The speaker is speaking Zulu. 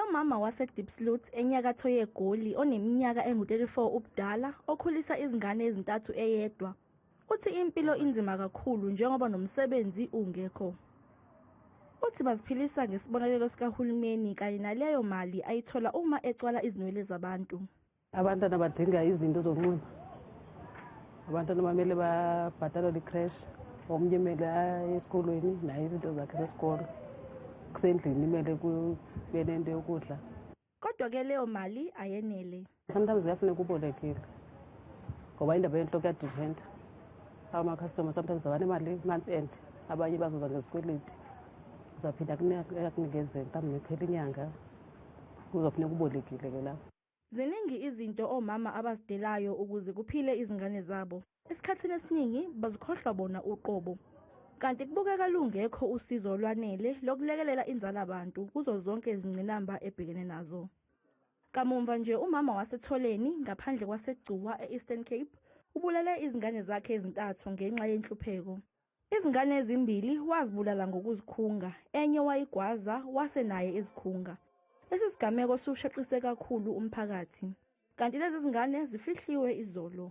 Lo mama waseDiepsloot enyakatho yeGoli oneminyaka engu-34 ubudala okhulisa izingane ezintathu eyedwa uthi impilo inzima kakhulu njengoba nomsebenzi ungekho. Uthi baziphilisa ngesibonelelo sikahulumeni kanye naleyo mali ayithola uma ecwala izinwele zabantu. Abantwana badinga izinto zokunxiba. Abantwana bamele babhatalelwe ikreshi, omnye kumele aye esikolweni naye izinto zakhe zesikolo. Kusendlini imele kube nento yokudla. Kodwa-ke leyo mali ayenele. Sometimes kuyafuneka ubolekile ngoba indaba yentloko iyadiphenda. Ama-customer sometimes abanemali month end, abanye bazoza ngezikweleti. Uzawuphinda akunikezele mhlawumbi nekuphela inyanga, kuzofuneka ubolekile ke lapho. Ziningi izinto omama abazidelayo ukuze kuphile izingane zabo. Esikhathini esiningi bazikhohlwa bona uqobo. Kanti kubukeka lungekho usizo olwanele lokulekelela inzalabantu kuzo zonke izingqinamba ebhekene nazo. Kamumva nje umama waseTholeni ngaphandle kwaseGcuwa e-Eastern Cape ubulale izingane zakhe ezintathu ngenxa yenhlupheko. Izingane ezimbili wazibulala ngokuzikhunga, enye wayigwaza wase naye ezikhunga. Lesi sigameko siwushaqise kakhulu umphakathi. Kanti lezi zingane zifihliwe izolo.